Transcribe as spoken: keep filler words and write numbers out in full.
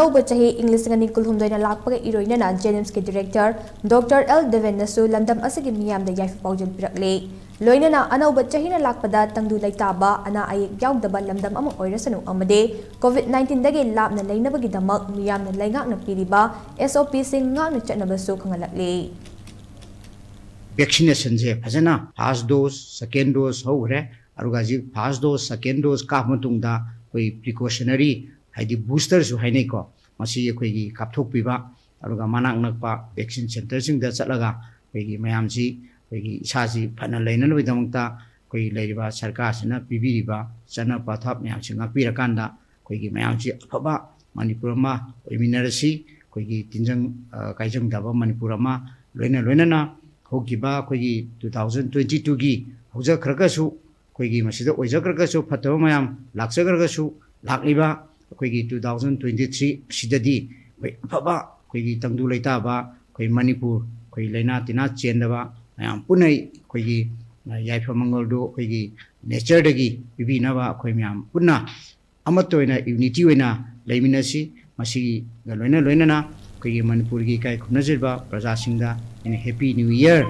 ꯑꯅꯧꯕ ꯆꯍꯤ ꯏꯪ ꯂꯤꯁꯤꯡ ꯑꯅꯤ ꯀꯨꯟꯍꯨꯝꯗꯣꯏꯅ ꯂꯥꯛꯄꯒ ꯏꯔꯣꯏꯅꯅ JNIMSꯀꯤ Director Doctor L ꯗꯦꯕꯦꯟꯅꯁꯨ ꯂꯝꯗꯝ ꯑꯁꯤꯒꯤ ꯃꯤꯌꯥꯝꯗ ꯌꯥꯏꯐ ꯄꯥꯎꯖꯦꯜ ꯄꯤꯔꯛꯂꯦ꯫ ꯂꯣꯏꯅꯅ ꯑꯅꯧꯕ ꯆꯍꯤꯅ ꯂꯥꯛꯄꯗ ꯇꯪꯗꯨ ꯂꯩꯇꯥꯕ, ꯑꯅꯥ ꯑꯌꯦꯛ ꯌꯥꯎꯗꯕ ꯂꯝꯗꯝ ꯑꯃ ꯑꯣꯏꯔꯁꯅꯨ ꯑꯃꯗꯤ COVID nineteenꯗꯒꯤ ꯂꯥꯞꯅ ꯂꯩꯅꯕꯒꯤꯗꯃꯛ ꯃꯤꯌꯥꯝꯅ ꯂꯩꯉꯥꯛꯅ ꯄꯤꯔꯤꯕ SOPꯁꯤꯡ ꯉꯥꯛꯅ ꯆꯠꯅꯕꯁꯨ ꯈꯪꯍꯜꯂꯛꯂꯤ꯫ Vaccinationꯁꯦ ꯐꯖꯅ first dose, second dose ꯍꯧꯈ꯭ꯔꯦ꯫ ꯑꯗꯨꯒ ꯍꯧꯖꯤꯛ first dose, second dose ꯀꯥꯞꯄ ꯃꯇꯨꯡꯗ ꯑꯩꯈꯣꯏ precautionary, ꯍꯥꯏꯗꯤ boosterꯁꯨ ꯍꯥꯏꯅꯩꯀꯣ, ꯃꯁꯤ ꯑꯩꯈꯣꯏꯒꯤ ꯀꯥꯞꯊꯣꯛꯄꯤꯕ, ꯑꯗꯨꯒ ꯃꯅꯥꯛ ꯅꯛꯄ vaccine centreꯁꯤꯡꯗ ꯆꯠꯂꯒ ꯑꯩꯈꯣꯏꯒꯤ ꯃꯌꯥꯝꯁꯤ ꯑꯩꯈꯣꯏꯒꯤ ꯏꯁꯥꯁꯤ ꯐꯅ ꯂꯩꯅꯅꯕꯒꯤꯗꯃꯛꯇ ꯑꯩꯈꯣꯏ ꯂꯩꯔꯤꯕ ꯁꯔꯀꯥꯔꯁꯤꯅ ꯄꯤꯕꯤꯔꯤꯕ ꯆꯠꯅ ꯄꯊꯥꯞ ꯃꯌꯥꯝꯁꯤ ꯉꯥꯛꯄꯤꯔꯀꯥꯟꯗ ꯑꯩꯈꯣꯏꯒꯤ ꯃꯌꯥꯝꯁꯤ ꯑꯐꯕ ꯃꯅꯤꯄꯨꯔ ꯑꯃ ꯑꯣꯏꯃꯤꯟꯅꯔꯁꯤ꯫ ꯑꯩꯈꯣꯏꯒꯤ ꯇꯤꯟꯖꯪ, ꯑ, ꯀꯥꯏꯖꯪꯗꯕ ꯃꯅꯤꯄꯨꯔ ꯑꯃ, ꯂꯣꯏꯅ ꯂꯣꯏꯅꯅ ꯍꯧꯈꯤꯕ ꯑꯩꯈꯣꯏꯒꯤ two thousand twenty twoꯒꯤ ꯍꯧꯖꯈ꯭ꯔꯒꯁꯨ, ꯑꯩꯈꯣꯏꯒꯤ ꯃꯁꯤꯗ ꯑꯣꯏꯖꯈ꯭ꯔꯒꯁꯨ, ꯐꯠꯇꯕ ꯃꯌꯥꯝ ꯂꯥꯛꯆꯈ꯭ꯔꯒꯁꯨ, ꯂꯥꯛꯂꯤꯕ ꯑꯩꯈꯣꯏꯒꯤ two thousand twenty three ꯑꯁꯤꯗꯗꯤ ꯑꯩꯈꯣꯏ ꯑꯐꯕ, ꯑꯩꯈꯣꯏꯒꯤ ꯇꯪꯗꯨ ꯂꯩꯇꯥꯕ, ꯑꯩꯈꯣꯏ ꯃꯅꯤꯄꯨꯔ, ꯑꯩꯈꯣꯏ ꯂꯥꯏꯅꯥ ꯇꯤꯟꯅꯥ ꯆꯦꯟꯗꯕ, ꯃꯌꯥꯝ ꯄꯨꯟꯅ ꯑꯩꯈꯣꯏꯒꯤ, ꯑ, ꯌꯥꯏꯐ ꯃꯪꯒꯜꯗꯨ ꯑꯩꯈꯣꯏꯒꯤ natureꯗꯒꯤ ꯄꯤꯕꯤꯅꯕ ꯑꯩꯈꯣꯏ ꯃꯌꯥꯝ ꯄꯨꯟꯅ ꯑꯃꯠꯇ ꯑꯣꯏꯅ, unity ꯑꯣꯏꯅ ꯂꯩꯃꯤꯟꯅꯁꯤ꯫ ꯃꯁꯤꯒ ꯂꯣꯏꯅ ꯂꯣꯏꯅꯅ ꯑꯩꯈꯣꯏꯒꯤ ꯃꯅꯤꯄꯨꯔꯒꯤ ꯏꯀꯥꯏ ꯈꯨꯝꯅꯖꯔꯤꯕ ꯄ꯭ꯔꯖꯥꯁꯤꯡꯗ ꯑꯩꯅ Happy New Year